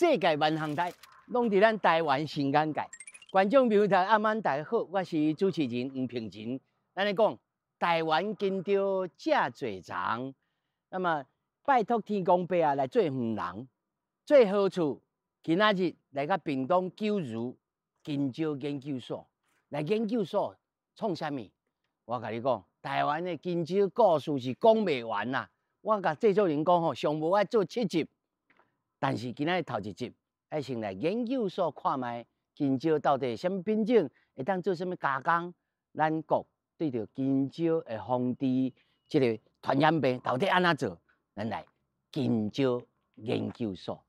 世界万象台，攏佇咱台灣新眼界。觀眾朋友，阿晚大家好，我是主持人黃平仁。咱咧講台灣香蕉遮濟叢，那麼拜託天公伯啊來做遠人，做好處。今仔日來到屏東九如香蕉研究所，來研究所創啥物？我共你講，台灣的香蕉故事是講袂完啦。我共製作人講吼，上無愛做七集，但是今仔日頭一集，愛先來研究所看覓香蕉到底啥物品種，會當做啥物加工？咱國對著香蕉的防治這個傳染病到底按怎做？咱來香蕉研究所。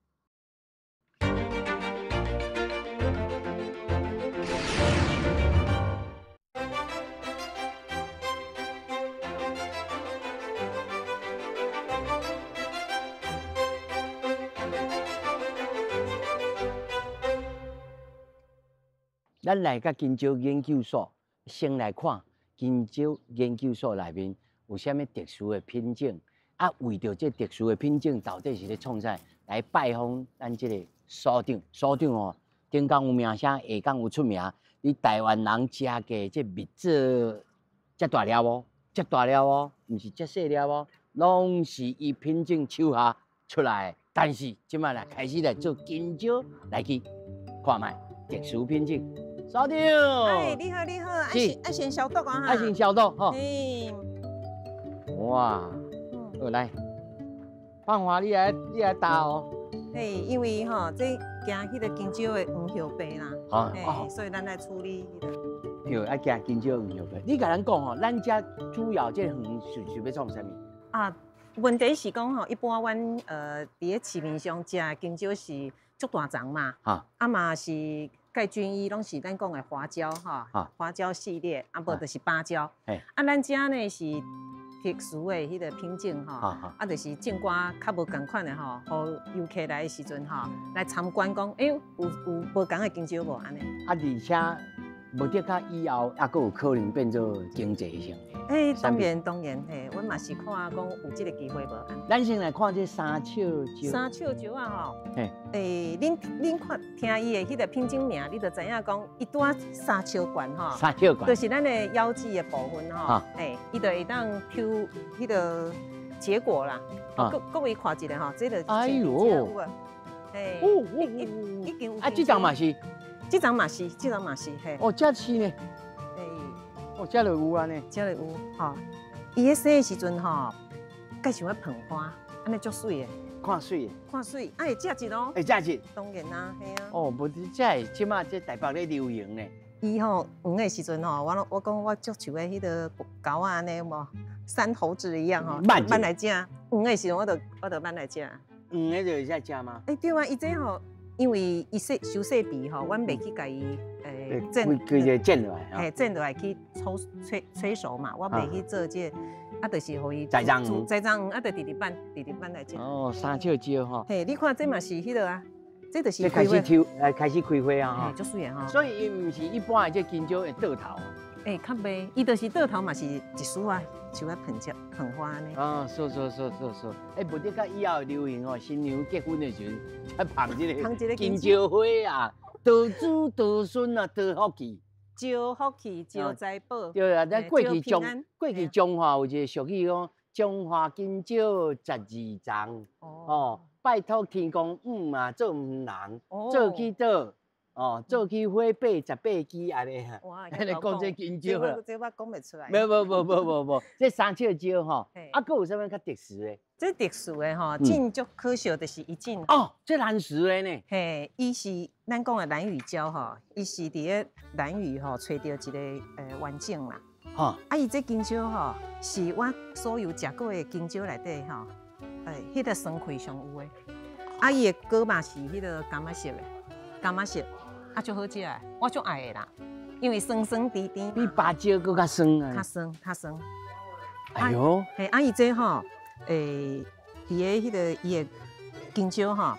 咱來到香蕉研究所，先來看香蕉研究所內面有啥物特殊的品種，啊，為著這特殊的品種到底是咧創啥？來拜訪咱這個所長，所長哦，頂工有名聲，下工有出名。你台灣人食過這蜜棗遮大粒哦，遮大粒哦，毋是遮細粒哦，攏是伊品種手下出來的。但是這擺來開始來做香蕉，來去看覓特殊品種。所長，哎，你好，你好，愛先消毒啊，愛先消毒吼。哇，好來，芳華你來，你來打哦。嘿，因為吼，這驚彼個香蕉的黃葉病啦，嘿，所以咱來處理彼個。對，愛驚香蕉黃葉病。你共咱講吼，咱遮主要這個園是欲創啥物？啊，問題是講吼，一般阮佇咧市面上食的香蕉是足大叢嘛，啊嘛是。蓋均一攏是咱講的花椒吼，花椒系列，啊無就是芭蕉。啊，咱遮呢是特殊的彼個品種吼，啊就是種寡較無仝款的吼，予遊客來的時陣吼，來參觀講，欸，有無仝的香蕉無按呢？啊，而且無得較以後猶閣有可能變做經濟性的。欸，當然當然，嘿，阮嘛是看講有這個機會無？咱先來看這三笑蕉。三笑蕉啊吼，欸，恁看聽伊的彼個品種名，你就知影講，伊拄仔三笑冠吼，三笑冠，就是咱的腰子的部分吼，欸，伊就會當抽彼個結果啦。各位看一下吼，這個哎喲，欸，已經有。啊，這張嘛是，這張嘛是，這張嘛是，嘿。哦，這是呢。哦，這就有啊呢，這就有吼。伊咧生的時陣吼，蓋像咧捧花，按呢足媠的。看媠的。看媠，啊會食一咯。會食一。當然啦，嘿啊。哦，無這會這馬這台北咧流行呢。伊吼黃的時陣吼，我講我足像咧彼個狗仔按呢無，山猴子一樣吼，慢來食。黃的時陣我就慢來食。黃的就會使食嗎？欸，對啊，伊這吼，因為伊細傷細肥吼，阮袂去共伊。剪，規個剪落來，嘿，剪落來去抽催熟嘛，我袂去做這個，啊，就是予伊栽種，栽種，啊，就直直挽，直直挽來食。哦，三笑蕉吼。嘿，你看這嘛是彼個啊，這就是開始抽，開始開花啊，吼，足媠的吼。所以伊毋是一般的這香蕉會倒頭。欸，較袂，伊就是倒頭嘛是一束啊，像啊捧只捧花按呢。啊，是是是是是，欸，無得甲以後流行哦，新娘結婚的時陣才捧這個香蕉花啊。多子多孫啊，多福氣，招福氣，招財寶。對啊，咱過去彰化有一個俗語講，彰化香蕉十二叢。哦，拜託天公姆啊，做毋人，做去倒，哦，做去火88支按呢。哇，按呢講這香蕉啦。這我講袂出來。無無無無無無，這三笑蕉吼，啊，閣有啥物較特殊的？這特殊的吼，種足可惜，就是伊種。哦，這難食的呢。嘿，伊是咱講的蘭嶼蕉吼，伊是佇咧蘭嶼吼揣著一個完整啦。吼，啊，伊這香蕉吼，是我所有食過的香蕉內底吼，欸，彼個酸氣上有的。啊，伊的果嘛是彼個柑仔色的，柑仔色，啊，足好食的，我足愛的啦，因為酸酸甜甜。比芭蕉閣較酸啊。較酸，較酸。哎喲。嘿，啊，伊這吼。欸，佇咧彼個伊的香蕉吼，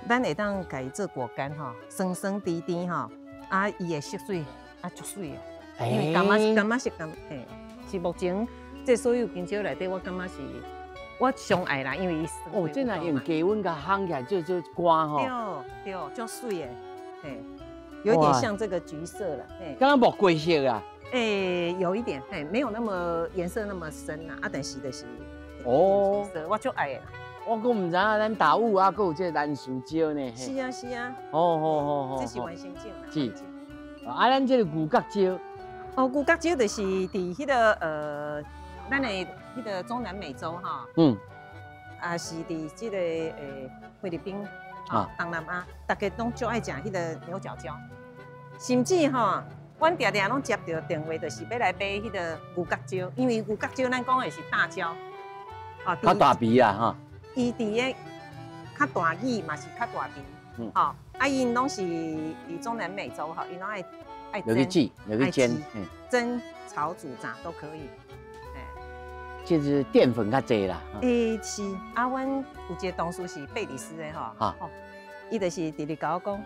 咱會當共伊做果乾吼，酸酸甜甜吼，啊，伊的色水啊足媠的，因為柑仔色柑，嘿，是目前這所有香蕉內底，我感覺是我上愛啦，因為伊哦，這若用低溫共烘起來，做做乾吼。對對，足媠的，嘿，有一點像這個橘色啦，嘿，敢若木瓜色啊？欸，有一點，嘿，沒有那麼顏色那麼深啦，啊，但是就是哦，我足愛的啦。我閣毋知影咱大武啊，閣有這個蘭氏椒呢。是啊是啊。哦哦哦哦，這是原生種啦。是。啊，咱這個牛角椒。哦，牛角椒就是佇彼個咱的彼個中南美洲哈，啊是佇這個菲律賓啊、東南亞，大家攏足愛食彼個牛角椒，甚至吼，阮定定攏接著電話，就是欲來買彼個牛角椒，因為牛角椒咱講的是大蕉，啊，較大皮啊哈。伊佇個較大耳嘛是較大皮，吼，啊𪜶攏是佇中南美洲吼，𪜶攏愛愛落去煮，落去煎，蒸、炒、煮、炸都可以。就是澱粉較濟啦。欸，是啊，阮有一個同事是貝里斯的吼，吼，伊就是直直共我講，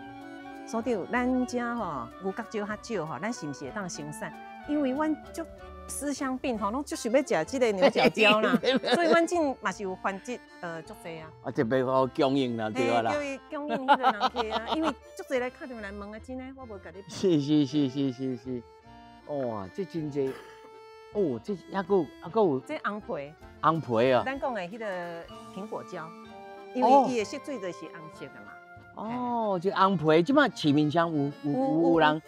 所長，咱遮吼牛角椒較少吼，咱是毋是會當生產？因為阮足思鄉病吼，攏足想欲食這個牛角椒啦，所以阮這嘛是有繁殖足濟啊。啊，特別好供應啦，對啦。叫伊供應彼個人客啊，因為足濟來敲電話來問啊，真的，我無共你。是是是是是是，哇，這真濟。哦，這猶閣猶閣有。這紅皮。紅皮啊。咱講的彼個蘋果椒，因為伊的色水就是紅色的嘛。哦，這紅皮，這擺市面上有有有有人，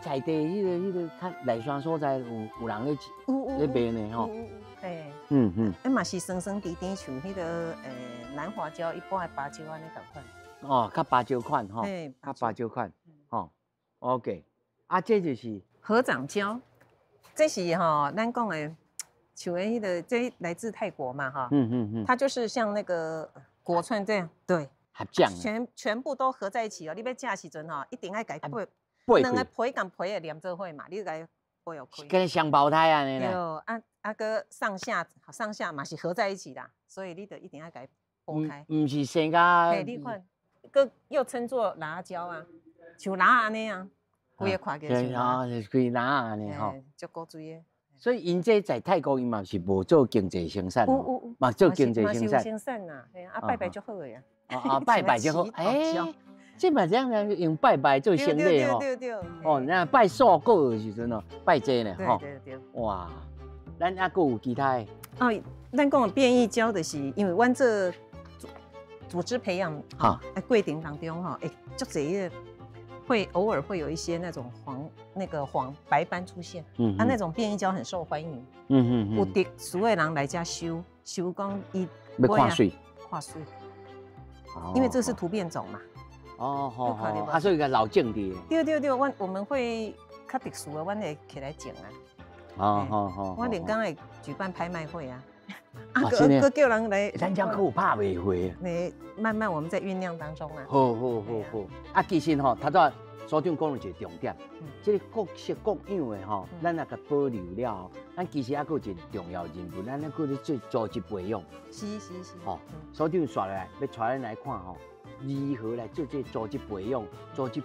在地彼個較內山所在有人咧賣呢吼。嘿。嗯嗯。啊嘛是酸酸甜甜，像彼個南華椒，一般的芭蕉按呢仝款。哦，較芭蕉款吼。較芭蕉款，吼。OK，啊，這就是合掌椒。這是吼，咱講的，像彼個，這來自泰國嘛，哈，它就是像那個果串這樣，對，合醬，全部都合在一起哦。你欲食時陣吼，一定愛共掰，兩个皮共皮會連做伙嘛，你共掰開。跟雙胞胎按呢。對，啊啊閣上下上下嘛是合在一起啦，所以你得一定愛共掰開。毋是生甲。嘿，你看，閣又稱作辣椒啊，像辣按呢啊。規个看起來像啊，規籃按呢吼，足古錐的。所以𪜶這在泰國，𪜶嘛是無做經濟生產，嘛做經濟生產。生產啦，嘿啊，拜拜足好的啊。啊，拜拜足好，欸，這嘛這樣用拜拜做生意吼。對對對。哦，那拜素果的時陣哦，拜這呢吼。對對對。哇，咱猶閣有其他的。哦，咱講的變異椒就是因為阮做組織培養，哈，過程當中吼，會足濟個。會偶爾會有一些那種黃那個黃白斑出現，啊，那種變異椒很受歡迎，有特殊的人來遮收收講伊欲看媠，看媠，因為這是突變種嘛，哦，好好，啊，所以共留種佇。對對對，阮我們會較特殊的，阮會起來種啊，哦好好，我連剛會舉辦拍賣會啊，啊，閣叫人來，咱遮閣有拍賣會，你慢慢我們在醞釀當中啊，好好好好，啊，其實吼，頭拄所長講了一個重點，這個各式各樣的吼，咱若共保留了，咱其實猶閣有一個重要任務，咱猶閣咧做組織培養。是是是。吼，所長紲來欲帶咱來看吼，如何來做這個組織培養？組織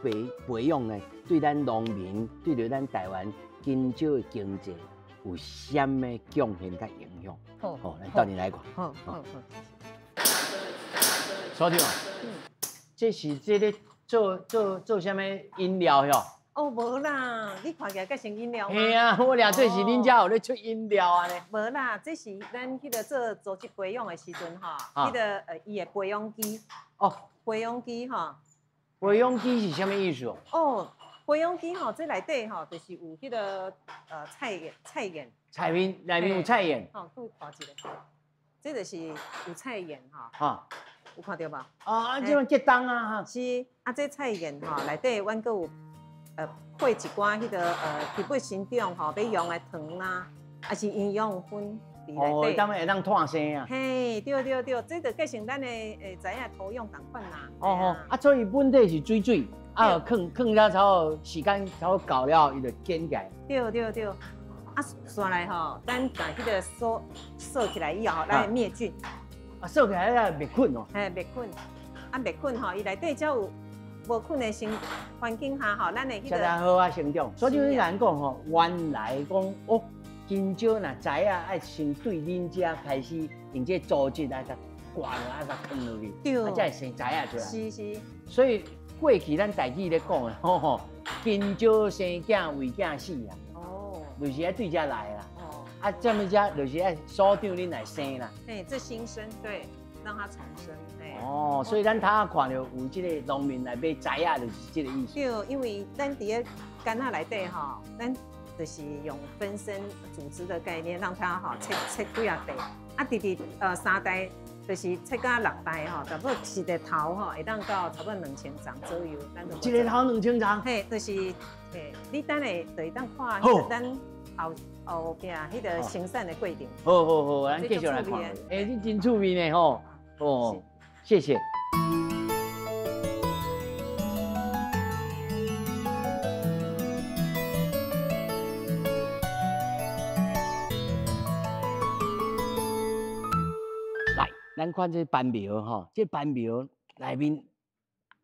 培養呢，對咱農民，對著咱台灣香蕉的經濟有啥物貢獻佮影響？好，好，咱鬥陣來看。好，好，好。所長，這是這个。做做做啥物飲料喲？哦，無啦，你看起來閣像飲料嗎？嘿啊，我掠做是恁遮有咧出飲料按呢。無啦，這是咱彼個做組織培養的時陣吼，彼個伊的培養基。哦，培養基吼。培養基是啥物意思？哦，培養基吼，這內底吼就是有彼個菜鹽，菜鹽。菜面內面有菜鹽。吼，各位看一下，這就是有菜鹽吼。哈。有看著無？啊，這種結凍啊！是啊，這菜鹽吼內底，阮閣有配一寡彼個植物生長吼，欲用的糖啊，抑是營養分佇內底。哦，當會當脫生啊！嘿，對對對，這就結成咱的知影土壤仝款啦。哦哦，啊，所以本底是水水，啊，囥囥了差不多時間差不多到了，伊就捲起來。對對對，啊，紲來吼，咱共彼個鎖鎖起來以後，咱會滅菌。啊，鎖起來了滅菌哦。嘿，滅菌，啊，滅菌吼，伊內底才有無菌的生環境下吼，咱的彼個。才好啊生長。所以你共人講吼，原來講哦，香蕉若知啊，愛先對恁遮開始用這組織來共掛落，啊共囥落去，對，啊才會生臍仔出來。是是。所以過去咱台語咧講的吼吼，香蕉生囝為囝死啊。哦。就是愛對遮來啦。哦。啊，這麼遮就是愛所長恁來生啦。嘿，這新生對，讓它重生。哦，所以咱頭仔看著有這个農民來買臍仔，就是這个意思。對，因為咱佇咧柑仔內底吼，咱就是用分生組織的概念，讓它吼切切幾仔塊，啊，直直三代就是切到六代吼，差不多一个頭吼會當到差不多2000叢左右。一个頭2000叢？嘿，就是嘿，你等下就會當看咱後後壁彼个生產的過程。好好好，咱繼續來看。欸，你真趣味呢吼，哦，謝謝。來，咱看這斑苗吼，這斑苗內面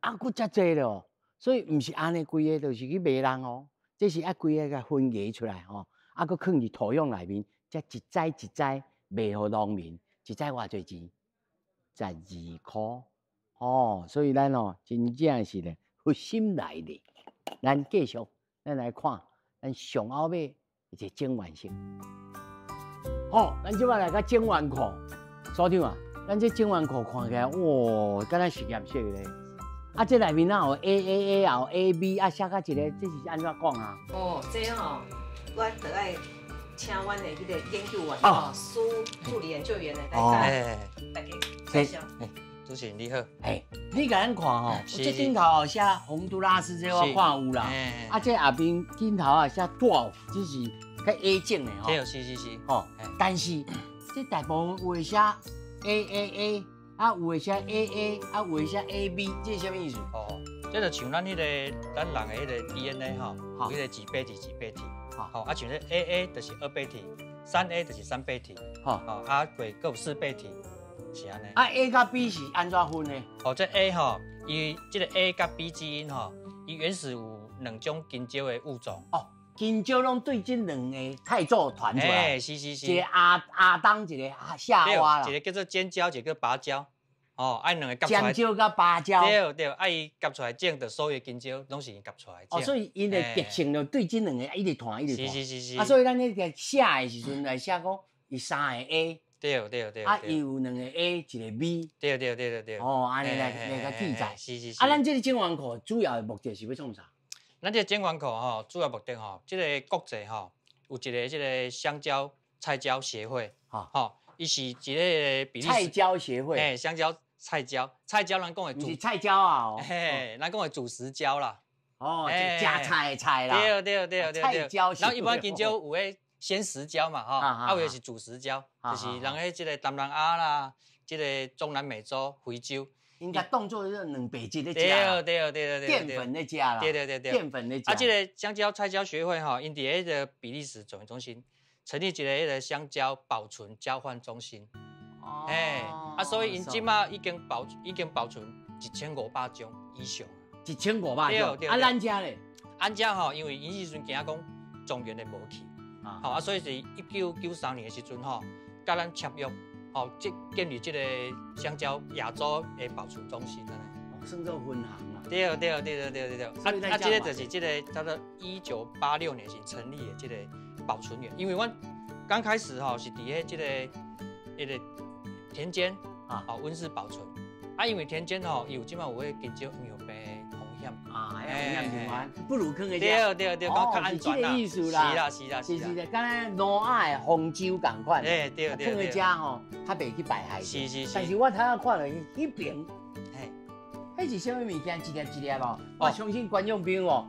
啊，閣遮濟咯，所以毋是按呢規个，就是去賣人哦。這是愛規個共分芽出來吼，啊，閣囥佇土壤內面，才一栽一栽賣予農民，一栽偌濟錢？12箍哦。所以咱哦，真正是咧佛心來的。咱繼續，咱來看，咱上後尾一個整完室。好，咱這擺來到整完庫，所長啊，咱這整完庫看起來，哇，敢若實驗室咧。啊，這內面哪有 A A A，有 A B，啊，寫甲一个，這是按怎講啊？哦，這吼，我著愛請阮的彼個研究員哦，蘇助理研究員來來大家介紹。主持人你好。哎，你共咱看吼，這頂頭寫洪都拉斯，這我看有啦。啊，這後邊鏡頭啊寫 dwarf，這是較矮種的吼。對，是是是。吼，但是這大部分有的寫 A A A。啊，有的寫 A A，啊，有的寫 A B，這是啥物意思？哦，這就像咱彼個咱人的彼個 DNA 吼，有彼個幾倍體幾倍體，吼，啊，像這 A A 就是2倍體，3A 就是3倍體，吼，啊，過閣有4倍體，是按呢。啊，A 佮 B 是按怎分的？哦，這 A 吼，伊這個 A 佮 B 基因吼，伊原始有兩種香蕉的物種。哦，香蕉攏對這兩個太祖傳出來。欸，是是是。一個亞當，一個夏娃啦。一個叫做尖椒，一個叫芭蕉。哦，啊，兩個夾出來。尖椒佮芭蕉。對對，啊，伊夾出來種，就所有香蕉攏是𪜶夾出來。哦，所以𪜶的特性就對這兩個一直傳，一直傳。是是是是。啊，所以咱咧個寫的時陣來寫講，伊3個 A。對對對。啊，伊有2個 A，一個 B。對對對對對。哦，按呢來來共記載。是是是。啊，咱這個種源庫主要的目的是欲創啥？咱這個種源庫吼，主要目的吼，這個國際吼有一個這個香蕉菜椒協會，吼，伊是一個比利時菜椒協會，嘿，香蕉菜椒，菜椒咱講的主，是菜椒啊，嘿，咱講的主食椒啦，哦，食菜的菜啦，對對對對菜椒。然後一般香蕉有彼鮮食椒嘛，吼，啊有的是主食椒，就是人彼這個東南亞啦，這個中南美洲、非洲。應該當做這兩白質咧食，對對對對，澱粉咧食啦，對對對對，澱粉咧食。啊，這個香蕉菜椒學會吼，𪜶佇彼个比利時種中心成立一個彼个香蕉保存交換中心。哦。哎，啊，所以𪜶這馬已經保存1500種以上。1500種。啊，咱遮咧？咱遮吼，因為𪜶彼陣驚講狀元的無去，吼啊，所以是1993年的時陣吼，佮咱簽約。哦，這建立這個香蕉亞洲的保存中心按呢。哦，算做分行啦。對對對對對對。啊啊，這個就是這個叫做1986年時成立的這個保存園，因為阮剛開始吼是佇彼這個彼個田間啊，溫室保存。啊，因為田間吼，伊有這擺有彼香蕉黃葉病的風險。啊，風險就懸，不如囥佇遮。對對對，較安全啦。是這個意思啦。是啦是啦是是的，敢若挪亞的方舟仝款。欸對對對。囥佇遮吼，較袂去敗害。是是是。但是我頭仔看著彼爿，嘿，彼是啥物物件？一粒一粒哦。我相信觀眾朋友哦，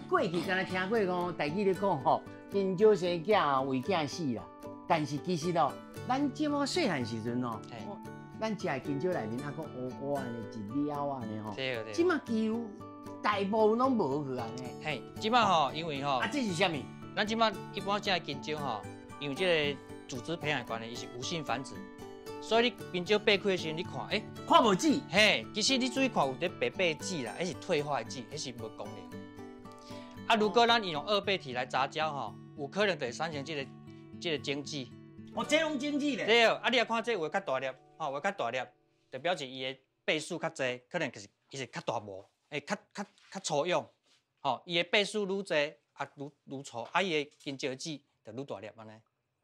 過去敢若聽過講，台語咧講吼，香蕉生囝為囝死啦。但是其實哦，咱這麼細漢時陣哦。咱食的香蕉內面還閣烏烏按呢一粒按呢吼，這馬幾乎大部分攏無去按呢。嘿，這馬吼，因為吼，啊，這是啥物？咱這馬一般食的香蕉吼，因為這個組織培養的關係，伊是無性繁殖，所以你香蕉掰開的時陣，你看，欸，看無籽。嘿，其實你注意看有佇白白的籽啦，彼是退化的籽，彼是無功能的。啊，如果咱用2倍體來雜交吼，有可能就會產生這個這個種子。哦，這攏種子咧。對，啊，你若看這有的較大粒，吼，有的較大粒，就表示伊的倍數較濟，可能就是伊是較大無，會較較較粗勇，吼，伊的倍數愈濟，啊，愈愈粗，啊，伊的香蕉籽就愈大粒按呢。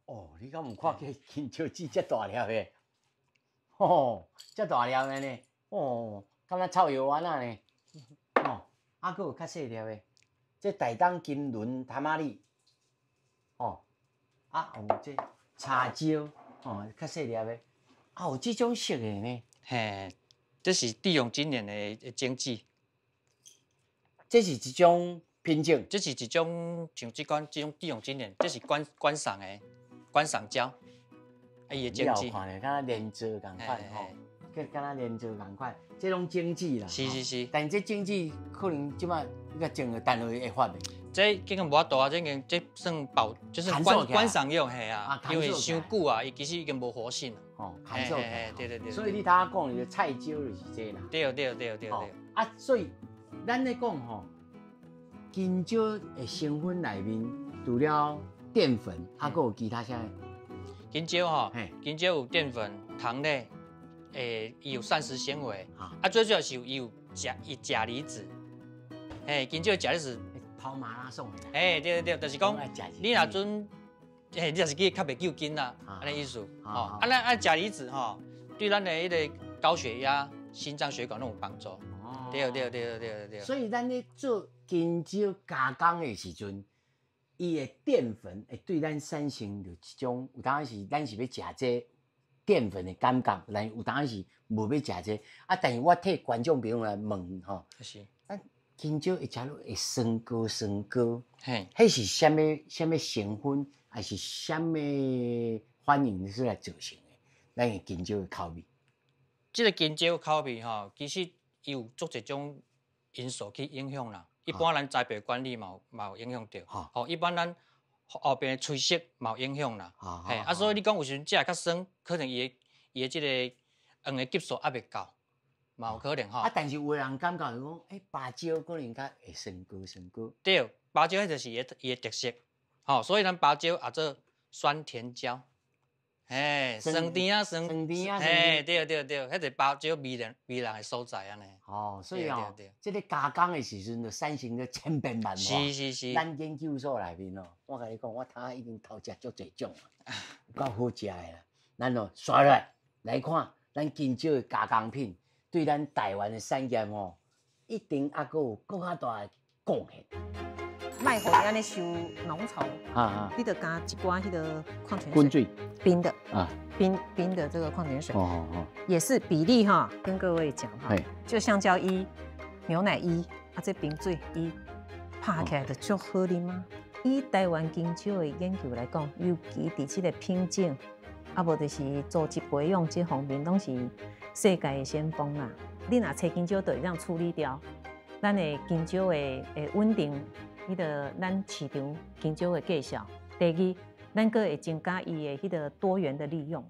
哦，你敢有看過香蕉籽遮大粒的？吼，遮大粒的呢？哦，敢若臭藥丸仔呢？哦，啊，閣有較細粒的，這台東金輪譚仔米，哦，啊，有這茶蕉，哦，較細粒的，啊，有這種色的呢。嘿，這是地用今年的種子。這是一種品種。這是一種像這款這種地用今年，這是觀觀賞的觀賞蕉，啊，伊的種子。你看咧，敢若連坐仝款吼，佮敢若連坐仝款，這攏種子啦。是是是。但這種子可能這擺你共種落，等落會發袂？這已經無法度啊！這已經這算保，就是觀觀賞用嘿啊，因為傷久啊，伊其實已經無活性。哦，乾燥。對對對。所以你頭仔講的菜椒就是這啦。對對對對對。啊，所以咱咧講吼，香蕉的成分內面除了澱粉，啊，閣有其他啥？香蕉吼，香蕉有澱粉、糖類，伊有膳食纖維，啊，最主要是伊有鉀，伊鉀離子。嘿，香蕉鉀離子。跑馬拉松的。嘿，對對對，就是講，你若準，嘿，你若是去較袂救緊啦，按呢意思。吼，啊，咱啊鉀離子吼，對咱的彼個高血壓、心臟血管攏有幫助。對對對對對。所以咱咧做香蕉加工的時陣，伊的澱粉會對咱產生著一種，有當時咱是欲食這澱粉的感覺，但有當時無欲食這。啊，但是我替觀眾朋友來問吼，是。香蕉會食落會酸膏酸膏，嘿，彼是啥物啥物成分，還是啥物反應出來造成的？咱的香蕉的口味。這個香蕉口味吼，其實伊有足濟種因素去影響啦。一般咱栽培管理嘛有影響著，吼，一般咱後邊的吹色嘛有影響啦。嘿，啊，所以你講有時陣食會較酸，可能伊的伊的這個黃的激素猶未夠。嘛有可能吼，啊！但是有的人感覺就講，欸，芭蕉可能較會酸膏酸膏。對，芭蕉彼就是伊的伊的特色，吼，所以咱芭蕉也做酸甜椒，嘿，酸甜啊酸，酸甜啊，嘿，對對對，彼個芭蕉迷人迷人的所在按呢。哦，所以哦，這個加工的時陣就產生了千變萬化。是是是。咱研究所內面哦，我共你講，我頭仔已經偷食足濟種啊，有夠好食的啦。咱哦，刷落來來看，咱香蕉的加工品。對咱台灣的產業吼，一定猶閣有閣較大的貢獻。莫予伊按呢傷濃稠，你就加一寡彼个礦泉水，水冰的啊，冰冰的這個礦泉水，也是比例哈，跟各位講哈，就香蕉一，牛奶一，啊這冰水一，拍起來就足好啉嗎？以台灣香蕉的研究來講，尤其佇這個品種，啊無就是組織培養這方面，攏是世界的先鋒啦！你若切香蕉就會當處理掉，咱的香蕉會穩定彼个咱市場香蕉的價數。第二，咱閣會增加伊的彼个多元的利用。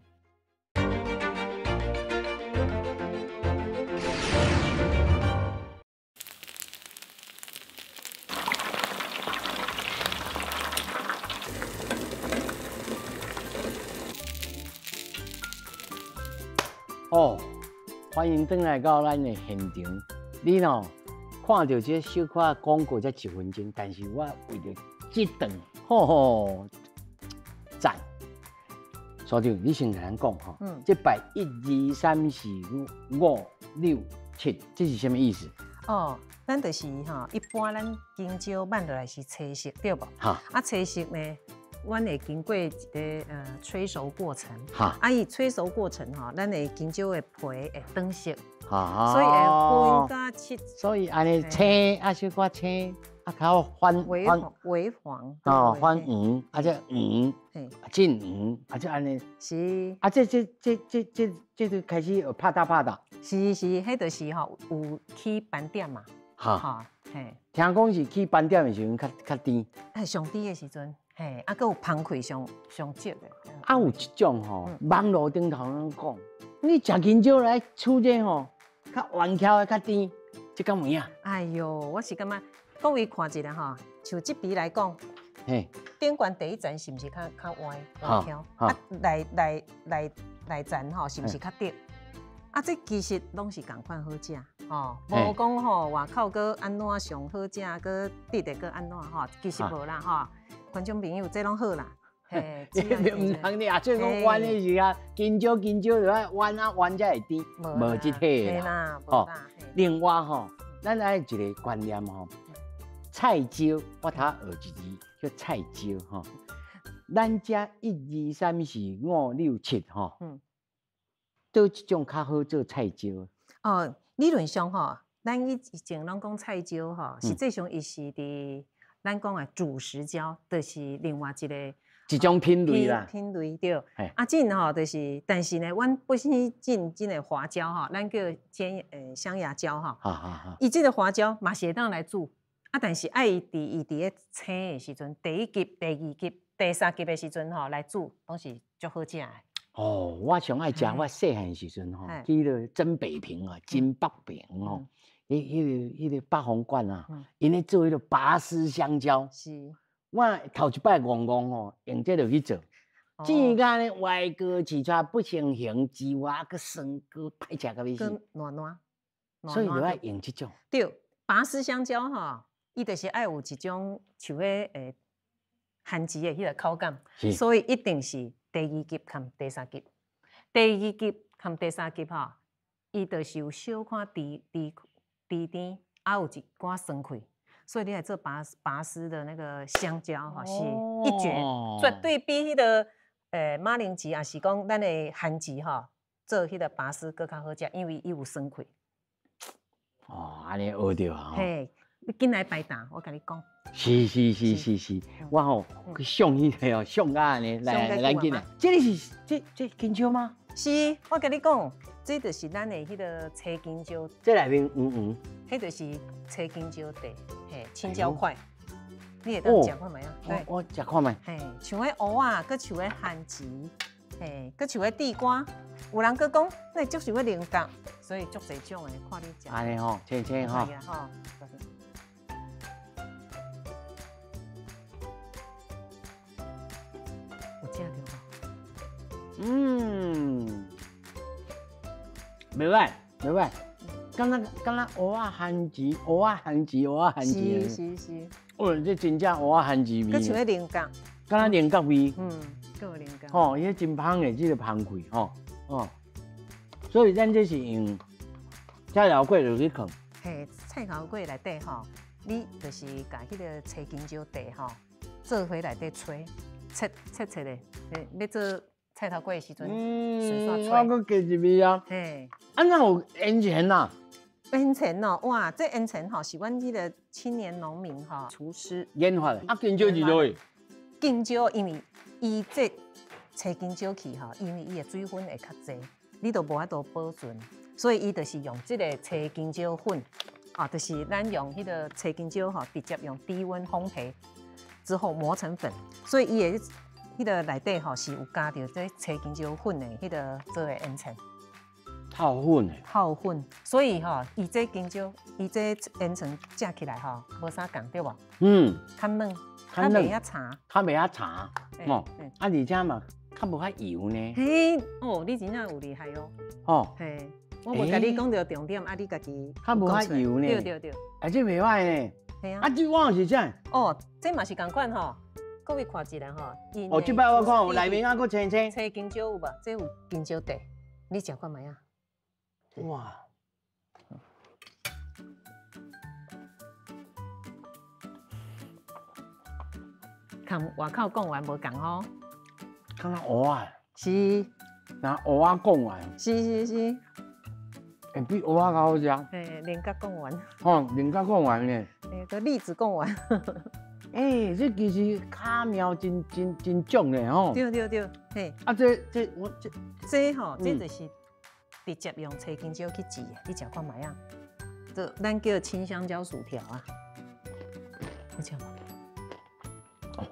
哦，歡迎轉來到咱的現場。你喏看著這小可廣告才一分鐘，但是我為著這頓，吼吼，讚！所長，你先共咱講吼，這排1、2、3、4、5、6、7，這是啥物意思？哦，咱就是吼，一般咱香蕉挽落來是青色，對無？哈。啊，青色呢？阮會經過一個催熟過程，哈，啊，伊催熟過程吼，咱的香蕉的皮會轉色，所以會分加七，所以按呢青啊，小可青，啊較反微微黃，哦，反黃，啊這黃，進黃，啊這按呢，是，啊這這這這這這就開始有拍打拍打，是是，彼就是吼有起斑點嘛，哈，嘿，聽講是起斑點的時陣較較甜，哎，上甜的時陣。嘿，啊，閣有芳氣上上足的。啊，有一種吼，網路頂頭攏講，你食香蕉來處這吼，較圓翹的較甜，這敢有影？哎喲，我是感覺各位看一下吼，像這筆來講，顶悬第一层是毋是较歪歪翘？啊，内内内内层吼是毋是较直？啊，这其实攏是仝款好食，吼，無講吼外口閣按怎上好食，閣直的閣按怎吼，其實無啦吼。觀眾朋友，這攏好啦。嘿，毋通你啊，做講彎的時啊，緊張緊張就愛彎啊彎才會甜，無這體啦。吼，另外吼，咱愛一個觀念吼，菜椒我頭學一字叫菜椒吼，咱遮1、2、3、4、5、6、7吼。佗一種較好做菜椒？哦，理論上吼，咱以前攏講菜椒吼，實際上伊是佇咱講的主食椒，就是另外一個一種品類啦。品類對。啊，這吼就是，但是呢，阮本身種這个花椒吼，咱叫尖香牙椒吼。伊這個花椒嘛是會當來煮，啊，但是愛伊佇咧青的時陣，第一級、第二級、第三級的時陣吼來煮，攏是足好食的。哦，我上愛食，我細漢時陣吼，去彼个真北平啊，金北平吼，彼个北方館啊，𪜶咧做彼个拔絲香蕉。是。我頭一擺戇戇吼，用這落去做，煎甲呢歪哥起出不成形之外，閣酸閣歹食甲欲死。軟軟。所以就愛用這種。對，拔絲香蕉吼，伊就是愛有一種像彼番薯的彼个口感，所以一定是。第二級含第三級，第二級含第三級吼，伊就是有小可甜甜甜甜，啊有一寡酸氣，所以你來做拔絲的那個香蕉吼，是一絕，絕對比彼個馬鈴薯，抑是講咱的番薯吼，做彼個拔絲閣較好食，因為伊有酸氣。哦，按呢學著啊！嘿，你緊來排檔，我共你講。是是是是是，我吼去上彼个哦，上甲按呢，來來緊來。這个是這香蕉嗎？是，我共你講，這就是咱的彼个青香蕉。這內面黃黃。彼就是青香蕉塊，嘿，青椒塊。你會當食看覓啊？我食看覓。嘿，像彼蚵仔，閣像彼番薯，嘿，閣像彼地瓜。有人閣講，那足像彼菱角，所以足濟種的，看你食。按呢吼，青青吼。嗯，袂歹，袂歹，敢若蚵仔番薯，蚵仔番薯，蚵仔番薯。是是是。哦，這真正蚵仔番薯味。閣像彼菱角。敢若菱角味。嗯，閣有菱角。吼，伊彼真芳的，這个芳氣吼，哦。所以咱這是用菜頭粿落去囥。嘿，菜頭粿內底吼，你就是共彼个青香蕉塊吼，做伙內底炊，切切切的，欲做菜頭粿的時陣，順紲我閣加一味啊。嘿，啊，哪有煙腸啊？煙腸哦，哇，這煙腸吼是阮彼个青年農民吼廚師研發的。啊，香蕉是佗去？香蕉因為伊這青香蕉去吼，因為伊的水分會較濟，你都無法度保存，所以伊就是用這个青香蕉粉，啊，就是咱用彼个青香蕉吼，直接用低溫烘焙之後磨成粉，所以伊的彼个內底吼是有加著這青香蕉粉的彼个做的煙腸。透粉的。透粉，所以吼，伊這香蕉，伊這煙腸食起來吼，無啥仝對無？嗯。較軟，較袂遐柴。較袂遐柴，哦。啊，而且嘛，較無遐油呢。嘿，哦，你真正有厲害哦。哦。嘿，我無共你講著重點，啊，你家己。較無遐油呢。對對對。啊，這袂歹呢。嘿啊。啊，這碗是啥？哦，這嘛是仝款吼。各位看一下吼。哦，這擺我看有內面還閣青青。青香蕉有無？這有香蕉塊，你食看覓啊？哇！佮外口貢丸無仝吼。敢若蚵仔。是。若蚵仔貢丸。是是是。會比蚵仔較好食。嘿，菱角貢丸。吼，菱角貢丸呢？欸，閣栗子貢丸。欸，這其實卡苗真真真種咧吼。對對對，嘿。啊，這這我這。這吼，這就是直接用青香蕉去煮的，你食看覓啊？這咱叫青香蕉薯條啊，你食無？哦，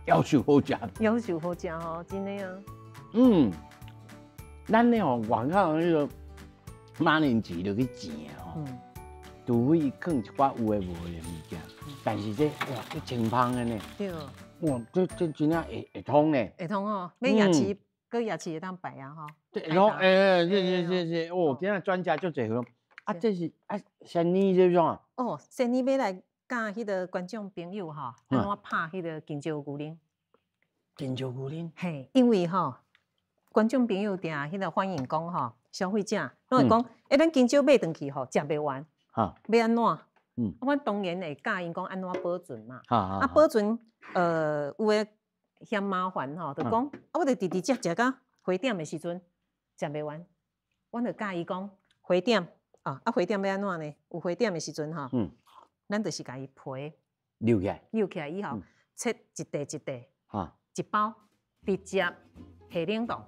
夭壽好食。夭壽好食吼，真的啊。嗯，咱咧吼外口彼个馬鈴薯落去煎的吼，除非伊囥一寡有的無的物件，但是這哇，這清芳的呢。對。哇，這真正會通呢。會通哦，欲夜市，閣夜市會當擺啊吼。會通，欸，是是是，哦，今仔專家足濟哦。啊，這是啊，仙女這種啊。哦，仙女欲來教彼个觀眾朋友吼，按怎拍彼个香蕉牛奶。香蕉牛奶。嘿，因為吼，觀眾朋友定彼个反映講吼，消費者攏會講，欸，咱香蕉買轉去吼，食袂完，欲按怎？嗯，阮當然會教𪜶講按怎保存嘛。啊，保存，有的嫌麻煩吼，就講，啊，我就直直食食到回點的時陣，食袂完，阮就教伊講回點，啊，回點欲按怎呢？有回點的時陣吼，咱就是共伊皮扭起來，扭起來以後，切一塊一塊，一包直接下冷凍，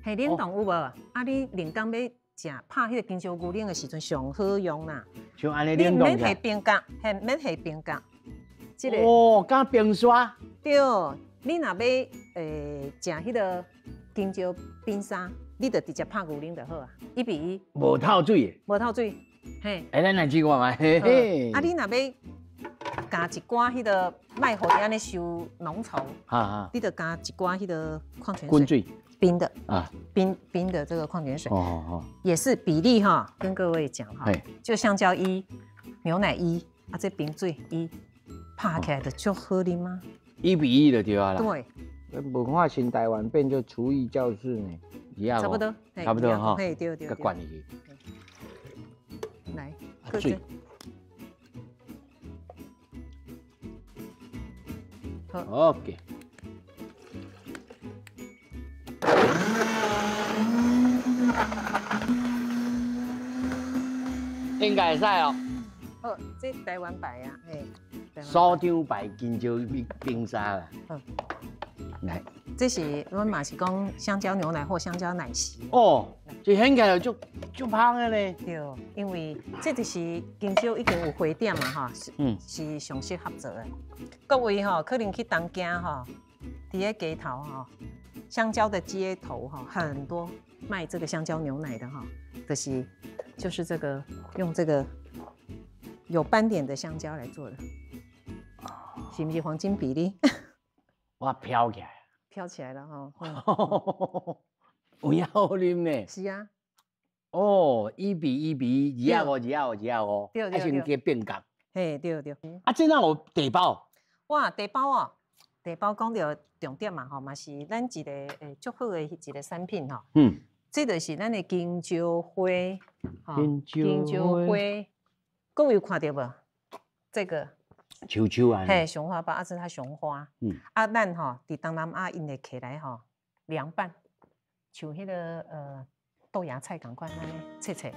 下冷凍有無？啊，你冷凍欲食拍彼个香蕉牛奶的時陣上好用啦。像按呢冷凍。你毋免下冰格，嘿，免下冰格。這个哦，加冰沙。對，你若欲食彼个香蕉冰沙，你就直接拍牛奶就好啊，1比1。無透水。無透水，嘿。欸，咱來試看覓，嘿嘿。啊，你若欲加一寡彼个莫予伊按呢收濃稠，你就加一寡彼个礦泉水。水。冰的啊，冰的這個礦泉水，哦，也是比例哈，跟各位講哈，就香蕉1，牛奶1，啊，這冰水1，拍起來就足好啉嗎？1比1就對啊啦。對。文化新台灣變做廚藝教室呢，差不多，差不多哈，對對對。閣灌入去。來，水。好。OK。應該會使哦。好，這台灣牌啊，嘿。蘇州牌香蕉冰沙啦。嗯。來。這是阮嘛是講香蕉牛奶或香蕉奶昔。哦，這顯起來足足芳的呢。對，因為這就是香蕉已經有回點嘛，哈，是上適合做的。各位吼，可能去東京吼，佇咧街頭吼，香蕉的街頭哈，很多賣這個香蕉牛奶的哈，就是這個用這個有斑點的香蕉來做的，是不是黃金比例？哇，飄起來，飄起來了哈！有影好啉呢。是啊。哦，1比1比1，2.5、2.5、2.5，對對對。啊，先加變角。嘿，對對。啊，這哪有茶包？哇，茶包哦，茶包講到重點嘛吼，嘛是咱一個足好的一個產品吼。嗯。這就是咱的香蕉花，香蕉花，各位有看到無？這個秋秋啊，嘿，雄花包，啊，這是它雄花。嗯。啊，咱吼佇東南亞𪜶會揢來吼涼拌，像彼个豆芽菜仝款按呢切切，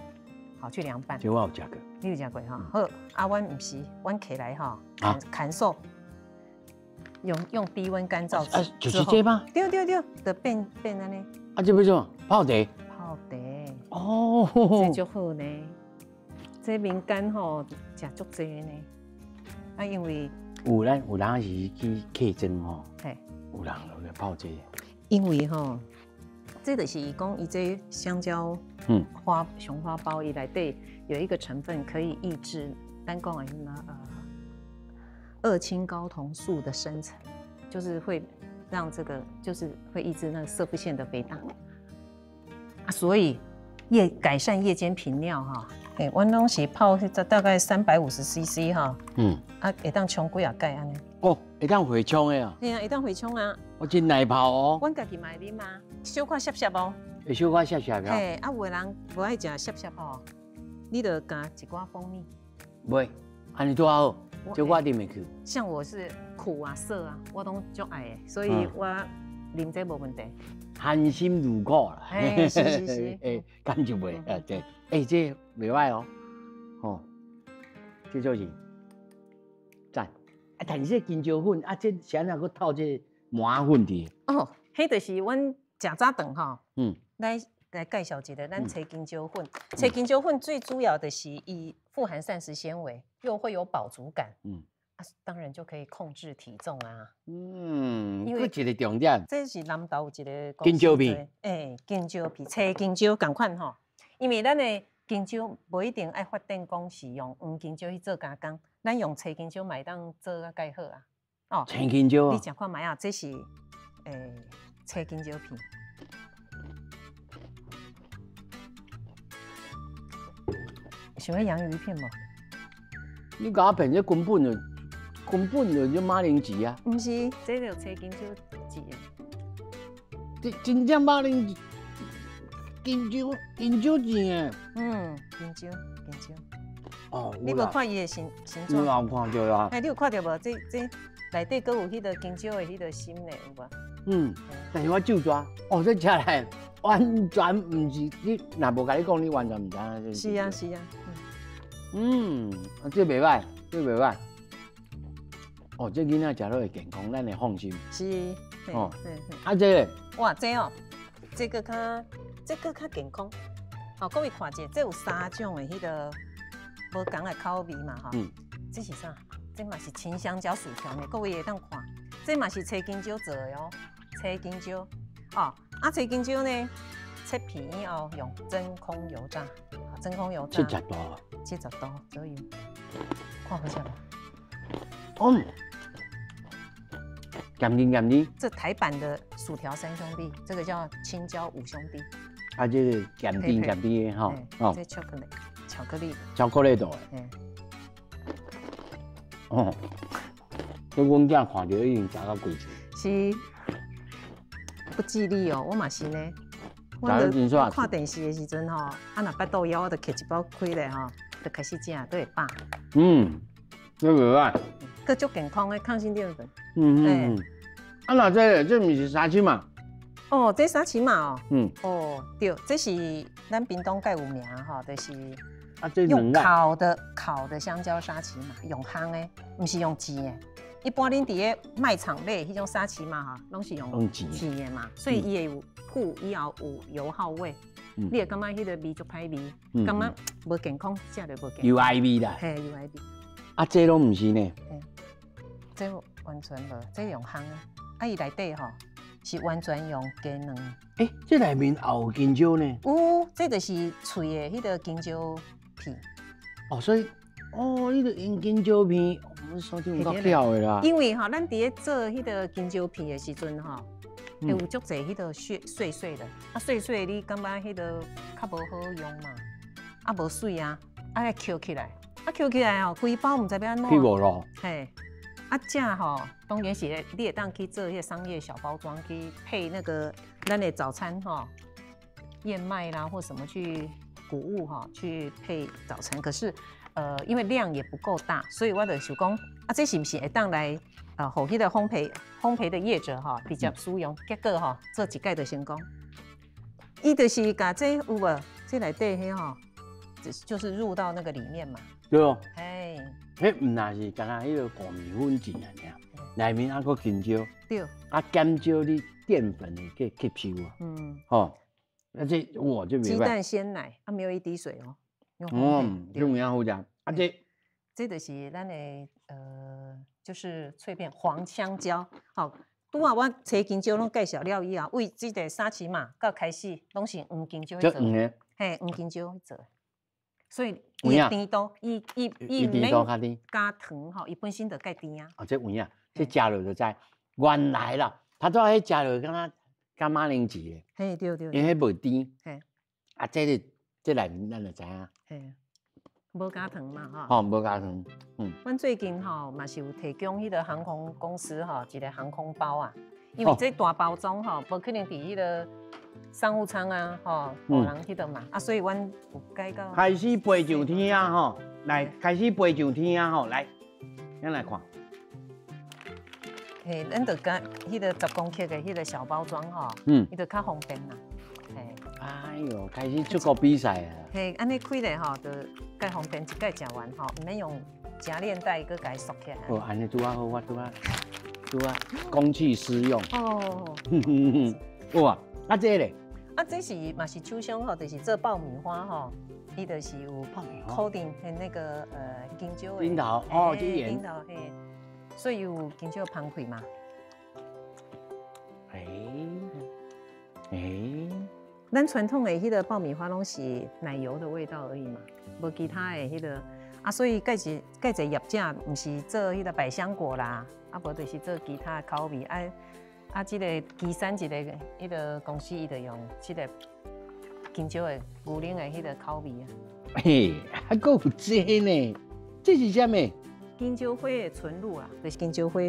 好去涼拌。這我有食過。你有食過吼？好，啊，阮毋是，阮揢來吼乾燥，用低溫乾燥。啊，就是這嗎？對對對，就變按呢。啊，這欲創？泡茶。泡茶。哦。這足好呢，這民間吼食足濟呢。啊，因為有咱有人是去客莊吼，嘿，有人落來泡這。因為吼，這就是伊講伊這香蕉花雄花包伊內底有一個成分可以抑制咱講的什麼二氫睾酮素的生成，就是會讓這個就是會抑制那個攝護腺的肥大，啊，所以改善夜間頻尿哈。欸，阮攏是泡大概350 cc 哈，嗯，啊，會當沖幾仔蓋按呢。哦，會當回沖的啊。嘿啊，會當回沖啊。我真耐泡哦。阮家己嘛會啉啊，小可澀澀哦。會小可澀澀。嘿，啊，有的人無愛食澀澀吼，你就加一寡蜂蜜。袂，按呢拄好，這我啉袂去。像我是苦啊、澀啊，我攏足愛的，所以我啉這無問題。含辛茹苦啦。嘿，是是是。欸，敢就袂啊？對，欸，這袂歹哦，吼，這就是讚。啊，但是這香蕉粉啊，這是按怎閣透這麻粉佇？哦，彼就是阮食早頓吼，來介紹一下咱青香蕉粉。青香蕉粉最主要的是伊富含膳食纖維，又會有飽足感，啊，當然就可以控制體重啊。嗯，因為一個重點。這是南投有一個香蕉皮，欸，香蕉皮，青香蕉仝款吼，因為咱的香蕉無一定愛發展講是用黃香蕉去做加工，咱用青香蕉嘛會當做甲蓋好啊。哦，青香蕉啊，你食看覓啊？這是青香蕉片。想欲洋芋片無？你共我騙，這根本就根本就這馬鈴薯啊！毋是，這就青香蕉籽的。這真正馬鈴薯，香蕉香蕉籽的。嗯，香蕉香蕉。哦，你無看伊的形形狀？有看著啦。哎，你有看著無？這這內底閣有彼個香蕉的彼個心呢，有無？嗯，但是我手抓，哦，這食來完全毋是，你若無共你講，你完全毋知影。是啊，是啊。嗯，啊，這袂䆀，這袂䆀。哦，這囡仔食落會健康，咱會放心。是。哦。啊，這個。哇，這哦，這個較，這個較健康。哦，各位看者，這有三種的彼個無仝的口味嘛，吼。嗯。這是啥？這嘛是青香蕉薯條呢，各位會當看。這嘛是青香蕉做的哦，青香蕉。哦，啊，青香蕉呢，切片以後用真空油炸，真空油炸。70度。70度左右，看好食無？嗯。鹹甜鹹甜。這台版的薯條三兄弟，這個叫青椒五兄弟。啊，這個鹹甜鹹甜的吼，哦。這巧克力，巧克力。巧克力豆的。嗯。哦，這阮囝看著已經食到規喙。是，不吉利哦，我嘛是呢。我看電視的時陣吼，啊若腹肚枵，我就揢一包開來吼，就開始食，都會飽。嗯，這袂䆀。閣足健康的抗性澱粉。嗯嗯。啊，那這這毋是沙琪瑪？哦，這沙琪瑪哦。嗯。哦，對，這是咱屏東蓋有名吼，就是啊，這用烤的烤的香蕉沙琪瑪，用烘的，毋是用煎的。一般恁佇咧賣場買彼種沙琪瑪吼，攏是用煎的嘛，所以伊會有苦，以後有油耗味。你會感覺彼個味足歹味，感覺無健康，食著無健康。油埃味啦。嘿，油埃味。啊，這攏毋是呢。這完全無，這用烘的。啊，伊內底吼是完全用雞卵。欸，這內面也有香蕉呢？有，這就是脆的彼個香蕉片。哦，所以，哦，你著用香蕉片，我手頂有夠巧的啦。因為吼，咱佇咧做彼個香蕉片的時陣吼，會有足濟彼個碎碎碎的，啊碎碎你感覺彼個較無好用嘛，啊無水啊，啊愛抾起來，啊抾起來吼，規包毋知欲按怎。去無咯？嘿。啊，這吼當然是你會當去做彼個商業小包裝，去配那個咱的早餐吼，燕麥啦或什麼去谷物吼去配早餐。可是，因為量也不夠大，所以我就想講，啊，這是毋是會當來予彼個烘焙的業者吼直接使用？結果吼做一擺就成功。伊就是共這有無？這內底彼吼，就是入到那個裡面嘛。對哦。哎。彼毋若是干焦彼个糊麵粉馅爾，內面還閣香蕉。對。啊，減少你澱粉的去吸收啊。嗯。吼，啊這哇這袂䆀。雞蛋鮮奶，啊沒有一滴水哦。嗯，這有影好食。啊這。這就是咱的就是脆片黃香蕉。好，拄仔我青香蕉攏介紹了以後，為這個沙琪瑪到開始攏是黃香蕉去做。嘿，黃香蕉去做。所以伊的甜度，伊伊伊毋免加糖吼，伊本身就蓋甜啊。哦，這有影，這食落就知，原來啦，他拄仔彼食落敢若敢馬鈴薯的。嘿，對對。因為彼無甜。嘿。啊，這個這內面咱就知影。嘿，無加糖嘛，吼。吼，無加糖。嗯。阮最近吼嘛是有提供彼個航空公司吼一個航空包啊，因為這大包裝吼，無可能佇彼個。商務艙啊，吼，無人彼度嘛，啊，所以阮有改到。開始飛上天啊，吼，來，開始飛上天啊，吼，來，咱來看。嘿，咱就共彼個10公克的彼個小包裝吼，嗯，伊就較方便啦。嘿。哎喲，開始出國比賽啊。嘿，按呢開咧吼，就較方便，一擺食完吼，毋免用夾鏈袋閣共伊縮起來。哦，按呢拄仔好，我拄仔拄仔公器私用。哦。哇，啊這咧？啊，這是嘛是手上吼，就是做爆米花吼，伊就是有烤定的那個香蕉的。櫻桃哦，這鹽。櫻桃嘿，所以有香蕉芳氣嘛。欸欸，咱传统的彼个爆米花攏是奶油的味道而已嘛，無其他的彼个啊，所以蓋濟蓋濟業者毋是做彼個百香果啦，啊無就是做其他的口味啊啊，這个旗山一个彼个公司伊就用這个香蕉的牛奶的彼个口味啊。嘿，還閣有這呢？這是啥物？香蕉花的純露啦，就是香蕉花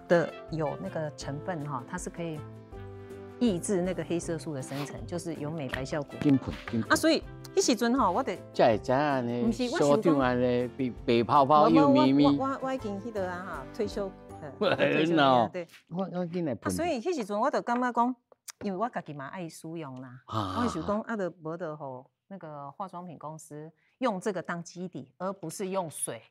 的有那個成分哈，它是可以抑制那個黑色素的生成，就是有美白效果。緊噴緊啊，所以彼時陣吼，我得才會知影呢，所長按呢白白泡泡又咪咪。我已經彼个啊哈，退休。退休了。對。我緊來噴。啊，所以彼時陣我就感覺講，因為我家己嘛愛使用啦，我就想講啊，就無得予那個化妝品公司用這個當基底，而不是用水，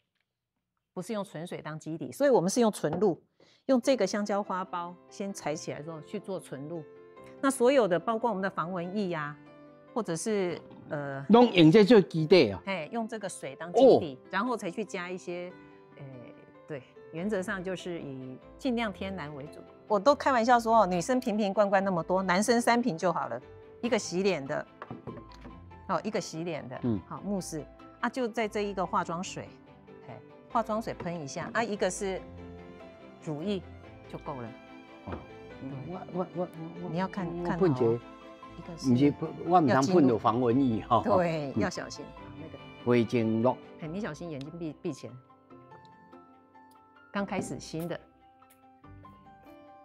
不是用純水當基底，所以我們是用純露，用這個香蕉花苞先採起來之後去做純露。那所有的包括我們的防蚊液呀，或者是攏用這做基底啊？哎，用這個水當基底，然後才去加一些，對，原則上就是以盡量天然為主。我都開玩笑說哦，女生瓶瓶罐罐那麼多，男生3瓶就好了，一個洗臉的，哦，一個洗臉的，嗯，好慕斯啊，就在這一個化妝水，嘿，化妝水噴一下啊，一個是乳液就夠了。哦，我，你要看看噴一個，毋是我毋通噴著防蚊液哈。對，要小心那個。花精露。哎，你小心眼睛閉閉起來。剛開始新的，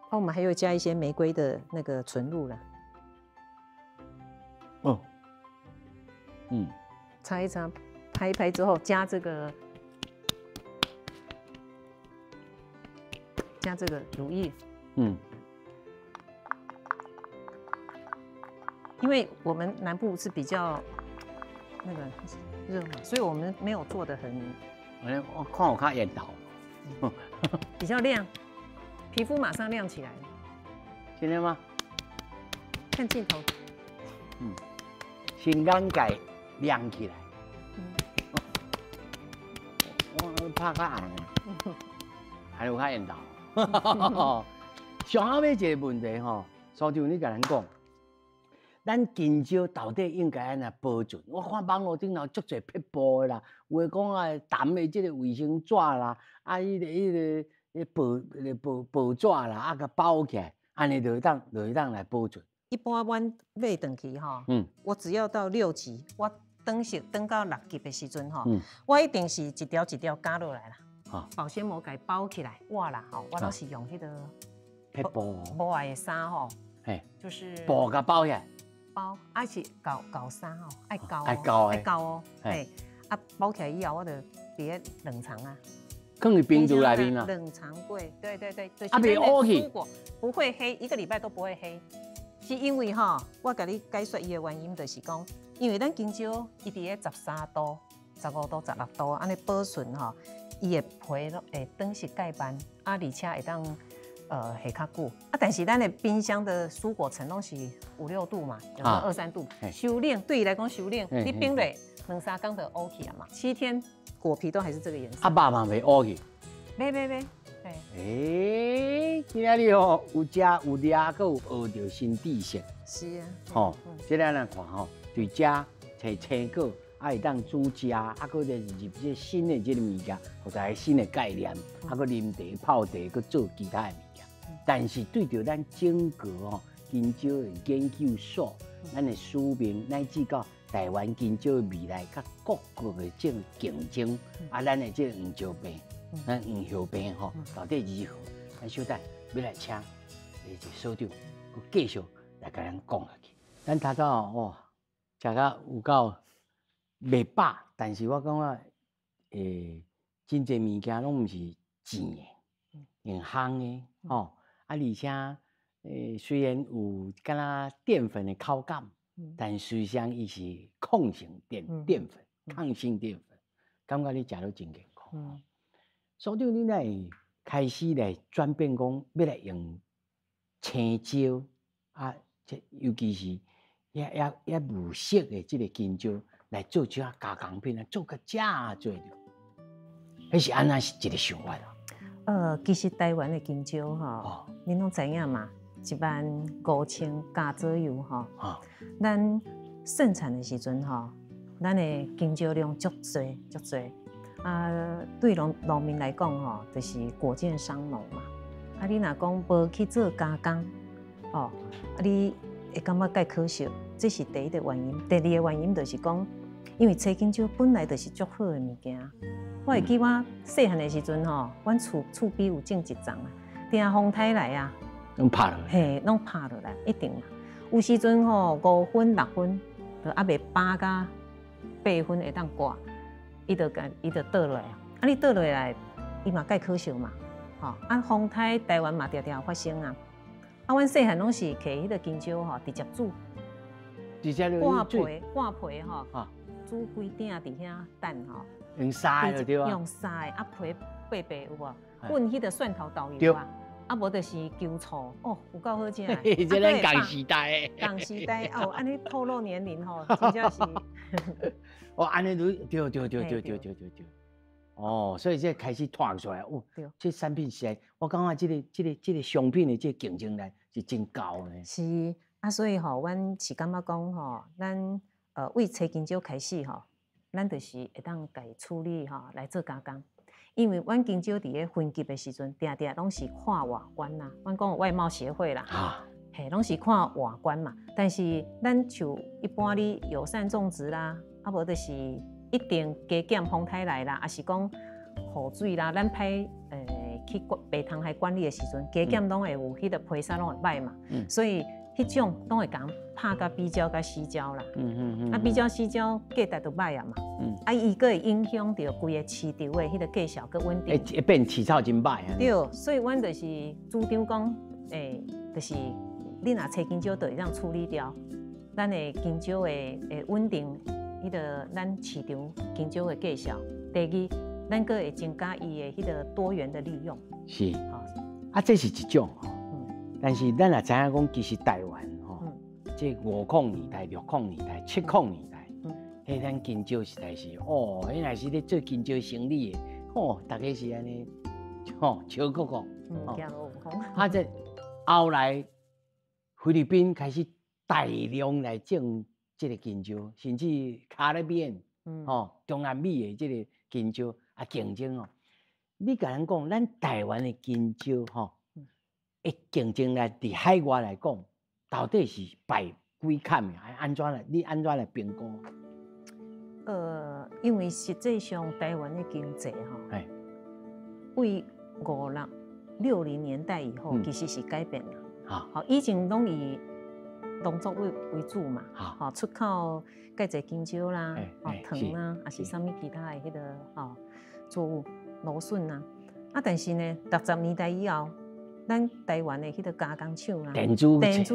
哦，我們還有加一些玫瑰的那個純露啦。哦，嗯，擦一擦，拍一拍之後加這個，加這個乳液。嗯。因為我們南部是比較那個熱嘛，所以我們沒有做得很。我看有較緣投。比較亮，皮膚馬上亮起來。真的嗎？看鏡頭。嗯，新眼界亮起來。嗯。我拍較暗，還有較緣投。上後尾一個問題吼，所長你共咱講，咱香蕉到底應該按怎保存？我看網路頂頭足濟撇步的啦，有的講啊，澹的這個衛生紙啦，啊，彼個報報紙啦，啊，共包起來，按呢就會當來保存。一般阮買轉去吼，我只要到6級，我轉熟轉到6級的時陣吼，我一定是一條一條加落來啦，保鮮膜共包起來，我啦吼，我攏是用彼個撇布，無愛的衫吼，就是布共包起來。包，啊是厚厚衫吼，愛厚，愛厚，愛厚哦，嘿，啊包起來以後，我就佇咧冷藏啊，放佇冰櫥內面啊。冷藏櫃，對對對，啊，袂烏去，不會黑，一個禮拜都不會黑，是因為吼，我共你解說伊的原因，就是講，因為咱香蕉伊佇咧13度、15度、16度按呢保存吼，伊的皮攏會轉色蓋斑，啊，而且會當。下較久啊，但是咱的冰箱的蔬果層攏是5、6度嘛，有時候2、3度，收冷對伊來講收冷，你冰咧2、3天就烏去啊嘛，7天果皮都還是這個顏色。啊，肉嘛袂烏去。袂袂袂。欸，今仔日吼有食有掠，閣有學著新知識。是啊。吼，這個按怎看吼？對食揣青果，啊會當煮食，啊閣再入這新的這個物件，予大家新的概念，啊閣啉茶泡茶，閣做其他的物件。但是對著咱整個吼香蕉的研究所，咱的使命乃至到台灣香蕉的未來，佮各國的這個競爭，啊，咱的這個黃蕉病，咱黃葉病吼，到底如何？咱小等欲來請這個所長，閣繼續來共咱講落去。咱頭拄哦，食甲有夠袂飽，但是我感覺，真濟物件攏毋是甜的，用烘的吼。啊，而且，雖然有敢若澱粉的口感，但實際上伊是抗性澱粉，抗性澱粉，感覺你食了真健康。所長，你哪會開始來轉變，講欲來用青椒啊，這尤其是猶無色的這個香蕉來做這加工品，做甲遮濟著，彼是按怎是一個想法啊？其實台灣的香蕉吼，恁攏知影嘛？ 15,000加左右吼。咱盛产的时阵吼，咱的香蕉量足濟足濟。啊，對農民來講吼，就是果賤傷農嘛。啊，你若講無去做加工，哦，啊，你會感覺蓋可惜，這是第一個原因。第二個原因就是講，因為青香蕉本來就是足好的物件。我會記我細漢的時陣吼，阮厝邊有種一叢啊，定風颱來啊，攏拍落來，嘿，攏拍落來，一定嘛。有時陣吼5分6分，都猶未飽甲8分會當掛，伊就倒落來。啊，你倒落來，伊嘛蓋可惜嘛。吼，啊，風颱台灣嘛定定發生啊。啊，阮細漢攏是摕彼個香蕉吼，直接煮，直接割皮割皮吼，煮規鼎佇遐等吼。用沙的對啊，用沙的啊皮白白有無？混彼個蒜頭豆油啊，啊無就是姜醋哦，有夠好食。這咱仝時代的。仝時代哦，按呢透露年齡吼，真正是。哦，按呢對對對對對對對對。哦，所以這開始拖出來哦。這產品實在，我感覺這個商品的這個競爭力是真高的。是啊，所以吼，阮是感覺講吼，咱為青香蕉開始吼。咱就是會當共伊處理吼來做加工，因為阮香蕉佇咧分級的時陣，定定攏是看外觀啦。阮講外貿協會啦，嘿，攏是看外觀嘛。但是咱像一般你友善種植啦，啊無就是一定加減風颱來啦，抑是講雨水啦，咱歹去管白窗海管理的時陣，加減攏會有彼個皮色攏會歹嘛。所以彼種攏會共拍共比較共死焦啦。啊，比較死焦價值就歹啊嘛。啊，伊閣會影響著規个市場的彼個價數閣穩定。會變市場真歹啊。對，所以阮就是主張講，就是你若青香蕉就會當處理掉，咱的香蕉會穩定彼個咱市場香蕉的價數。第二，咱閣會增加伊的彼個多元的利用。是。啊，這是一種吼。但是咱也知影講，其實台灣吼，這50年代、60年代、70年代，彼咱香蕉實在是哦，彼若是咧做香蕉生意的，吼，大家是按呢，吼，笑國國。啊，這後來菲律賓開始大量來種這個香蕉，甚至卡勒比吼，中南美的這個香蕉啊競爭哦。你共咱講，咱台灣的香蕉吼，的競爭力佇海外來講，到底是排幾坎的？按怎來？你按怎來評估？因為實際上台灣的經濟吼，為五六六零年代以後，其實是改變啦。好，以前攏以農作物為主嘛，好出口蓋濟香蕉啦，哦糖啦，抑是啥物其他的彼個吼作物，蘆筍啊。啊，但是呢，60年代以後，咱台灣的彼個加工廠啦、電子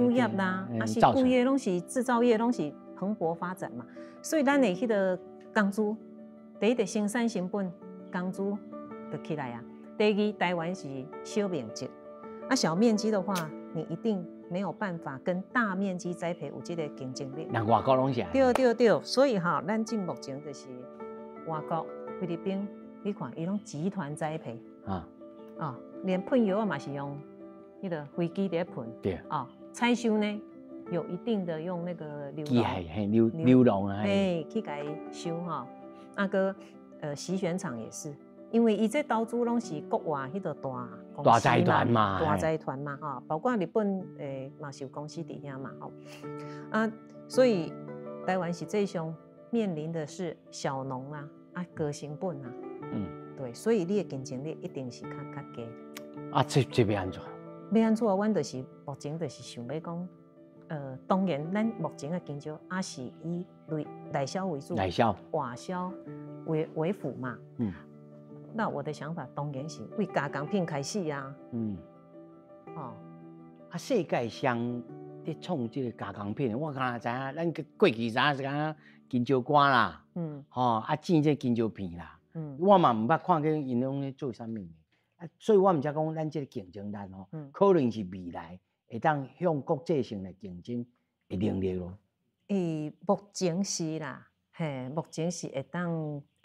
業啦，抑是規个攏是製造業，攏是蓬勃發展嘛。所以咱的彼個工資，第一個生產成本工資就起來啊。第二，台灣是小面積，啊小面積的話，你一定沒有辦法跟大面積栽培有這個競爭力。那外國攏是。對對對，所以哈，咱進目前就是外國菲律賓，你看伊攏集團栽培啊，啊，連噴藥嘛是用彼個飛機佇咧噴。對。啊，採收呢有一定的用那個流機械流流浪啊，嘿，去共伊收吼。啊閣洗選廠也是。因為伊這投資攏是國外彼個大公司嘛，大財團嘛，大財團嘛，吼，包括日本嘛是有公司佇遐嘛，吼，啊，所以台灣實際上面臨的是小農啊，啊高成本啊，對，所以你的競爭力一定是較低。啊，這欲按怎？欲按怎？阮就是目前就是想欲講，當然咱目前的香蕉也是以內銷為主，內銷、外銷為輔嘛，那我的想法當然是為加工品開始啊。哦，啊，世界上佇創這個加工品，我敢若知影，咱過去知影是敢香蕉乾啦，吼，啊煎這香蕉片啦，我嘛毋捌看見𪜶攏咧做啥物，啊，所以我毋才講咱這個競爭力吼，可能是未來會當向國際性來競爭的能力咯。目前是啦。嘿，目前是會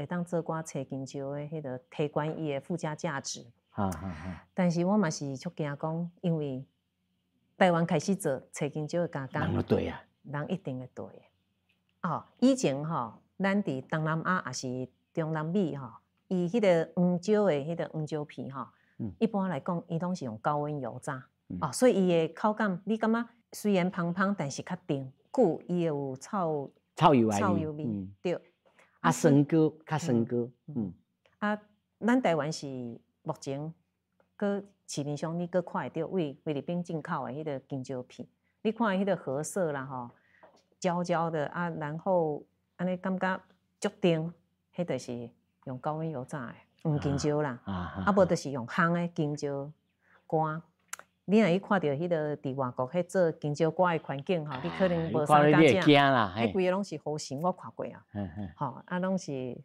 當做寡青香蕉的彼個提懸伊的附加價值。但是我嘛是足驚講，因為台灣開始做揣香蕉的加工，人就對啊，人一定會對的。哦，以前吼，咱佇東南亞抑是中南美吼，伊彼个黃蕉的彼个黃蕉皮吼，一般來講，伊攏是用高溫油炸，哦，所以伊的口感你感覺雖然芳芳，但是較甜，久伊會有臭臭油臭油味，對。啊，酸膏較酸膏，嗯。啊，咱台灣是目前閣市面上你閣看會著為菲律賓進口的彼个香蕉皮，你看彼个褐色啦吼，焦焦的啊，然後按呢感覺足甜，彼就是用高溫油炸的黃香蕉啦，啊無就是用烘的香蕉乾。你若去看著彼个佇外國彼做香蕉乾的環境吼，你可能無啥敢食。彼規个攏是火刑，我看過啊。吼，啊攏是，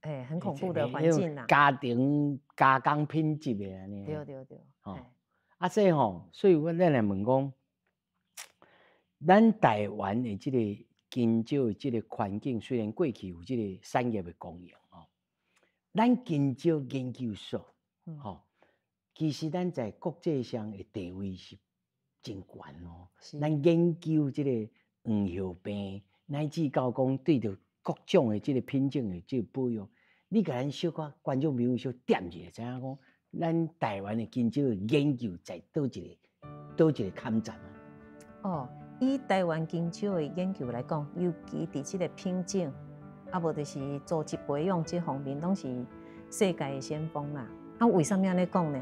欸，很恐怖的環境啦。家庭加工品質的按呢。對對對。吼，啊，這吼，所以阮咱來問講，咱台灣的這个香蕉的這个環境，雖然過去有這个產業的功能吼，咱香蕉研究所，吼，其實咱在國際上的地位是真懸哦。咱研究這個黃葉病，乃至到講對著各種的這個品種的這個保育，你共咱小可觀眾朋友小點一下，知影講咱台灣的香蕉的研究在佗一個坎站啊？哦，以台灣香蕉的研究來講，尤其佇這個品種，啊無就是組織培養這方面，攏是世界的先鋒啦。啊，為啥物按呢講呢？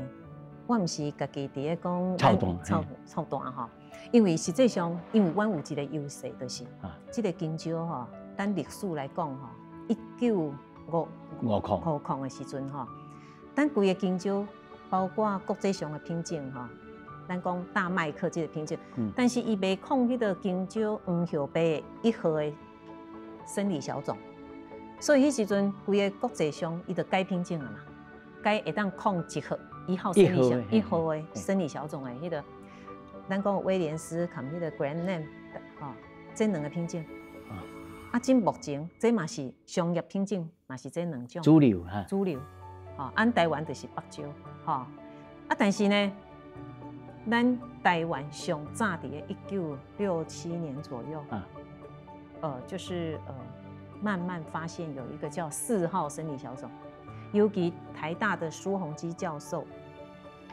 我毋是家己佇咧講臭蛋，臭臭蛋吼，因為實際上，因為阮有一個優勢，就是這個香蕉吼，咱歷史來講吼，1950 50的時陣吼，咱規个香蕉，包括國際上的品種吼，咱講大麥克這個品種，但是伊袂抗彼個香蕉黃葉病1號的生理小種，所以彼時陣規个國際上伊就改品種啊嘛，改會當抗1號。1號生理小1號的生理小種的彼個，咱講威廉斯含彼個 Grand Naine，吼，這兩个品種。啊，這目前這嘛是商業品種，嘛是這兩種。主流哈。主流，吼，按台灣就是北蕉，吼。啊，但是呢，咱台灣上早佇咧1967年左右，就是慢慢發現有一個叫4號生理小種，尤其台大的蘇宏基教授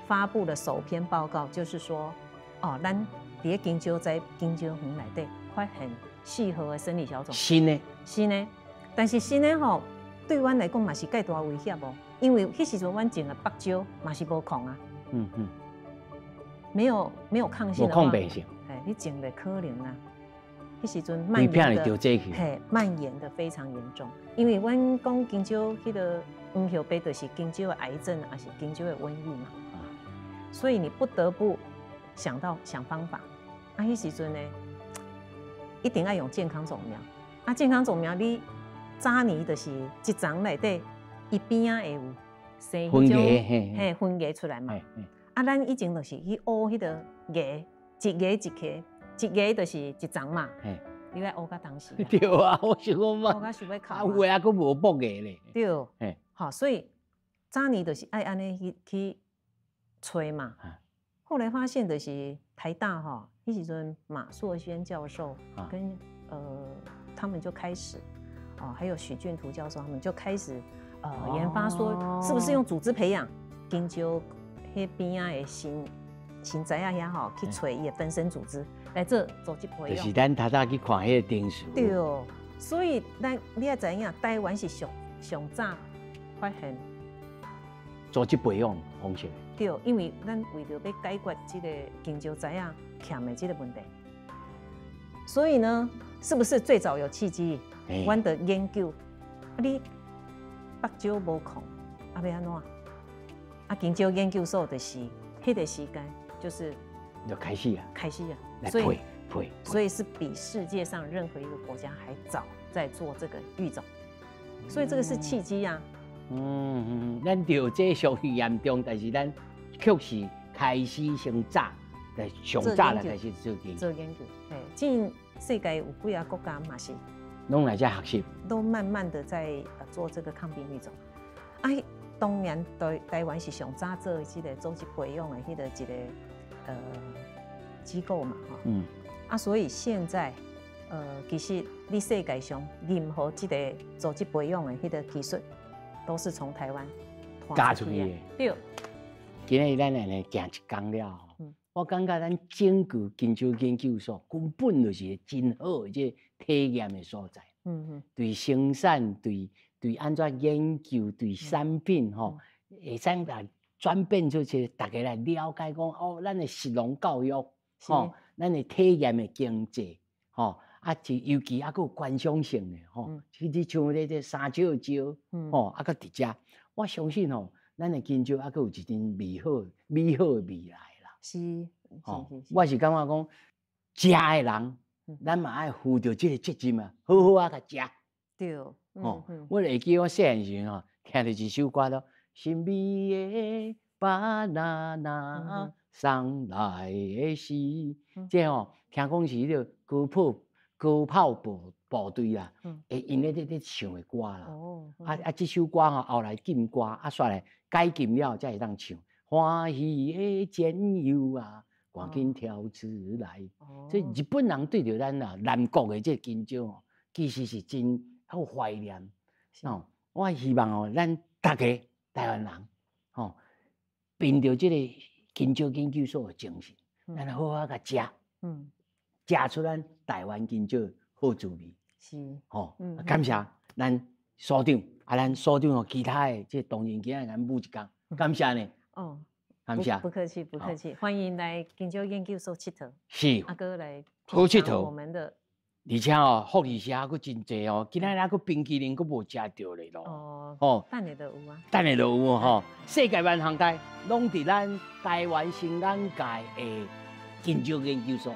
發布了首篇報告，就是說，哦，咱佇咧香蕉在香蕉園內底發現4號的生理小種。新的。新的，但是新的吼，對阮來講嘛是蓋大威脅哦，因為彼時陣阮種的北蕉嘛是無抗啊。沒有抗性的話，無抗病性。哎，你種袂可能啊。彼時陣蔓延的，嘿，蔓延的非常嚴重。因為阮講香蕉彼個黃葉病就是香蕉的癌症，還是香蕉的瘟疫嘛。所以你不得不想到想方法。啊，彼時陣呢，一定愛用健康種苗。啊，健康種苗你早年就是一叢內底，伊邊仔會有生分芽，嘿，分芽出來嘛。啊，咱以前就是去挖彼個芽，一芽一顆，一芽就是一叢嘛。你愛挖到當時。對啊，我想講嘛。挖到想欲哭。啊，有的還閣無剝芽咧。對。好，所以早年就是愛按呢去揣嘛。後來發現就是台大吼，彼時陣馬碩軒教授跟他們就開始，哦，還有許俊圖教授他們就開始研發說，是不是用組織培養，香蕉彼邊仔的新知仔遐吼去揣伊的分生組織來做組織培養。就是咱頭早去看彼個電視。對，所以咱你也知影，台灣是上上早發現組織培養方式。對，因為咱為著欲解決這個香蕉栽仔欠的這個問題，所以呢，是不是最早有契機？阮就研究，啊你北蕉無抗，啊欲按怎？啊，香蕉研究所就是彼個時間，就是就開始啊，開始啊，所以所以是比世界上任何一個國家還早在做這個育種，所以這個是契機啊。咱著這屬於嚴重，但是咱確實開始先早，但上早來開始做研究。做研究，嘿，這世界有幾个國家嘛是，攏來遮學習，都慢慢的在做這個抗病育種。啊，當然台灣是上早做這個組織培養的彼個一個機構嘛，吼。啊，所以現在其實你世界上任何這个組織培養的彼个技術，都是從台灣教出去的。對。今日咱按呢行一工了吼，我感覺咱整個金蕉研究所根本就是一個真好的這個體驗的所在。對生產，對按怎研究，對產品吼，會使來轉變出去，大家來了解講哦，咱的食農教育，吼，咱的體驗的經濟，吼，啊，就尤其猶閣有觀賞性的吼，你像咧這三笑蕉，吼，啊，閣佇遮，我相信吼，咱的金蕉猶閣有一陣美好美好的未來啦。吼，我是感覺講，食的人，咱嘛愛負著這个責任啊，好好啊，共食。吼，我會記我細漢時吼，聽著一首歌囉，神秘的巴拿拿送來的時，這吼聽講是彼个高炮部隊啊，會𪜶咧唱的歌啦。啊啊，這首歌吼後來禁歌，啊，煞來解禁了才會當唱。歡喜的戰友啊，趕緊跳出來。所以日本人對著咱啊南國的這个金蕉吼，其實是真好懷念。哦，我希望哦，咱大家台灣人吼，憑著這个金蕉研究所的精神，咱好好共食，食出咱台灣金蕉好滋味。吼，感謝咱所長，啊，咱所長和其他的這同仁今仔日舞一工，感謝呢。哦，感謝。不客氣，不客氣，歡迎來金蕉研究所𨑨迌。阿哥來好𨑨迌我們的。而且哦，福利社閣真濟哦，今仔日閣冰淇淋閣無食著咧咯。哦，等下就有啊。等下就有吼，世界萬項代攏佇咱台灣新眼界的金蕉研究所。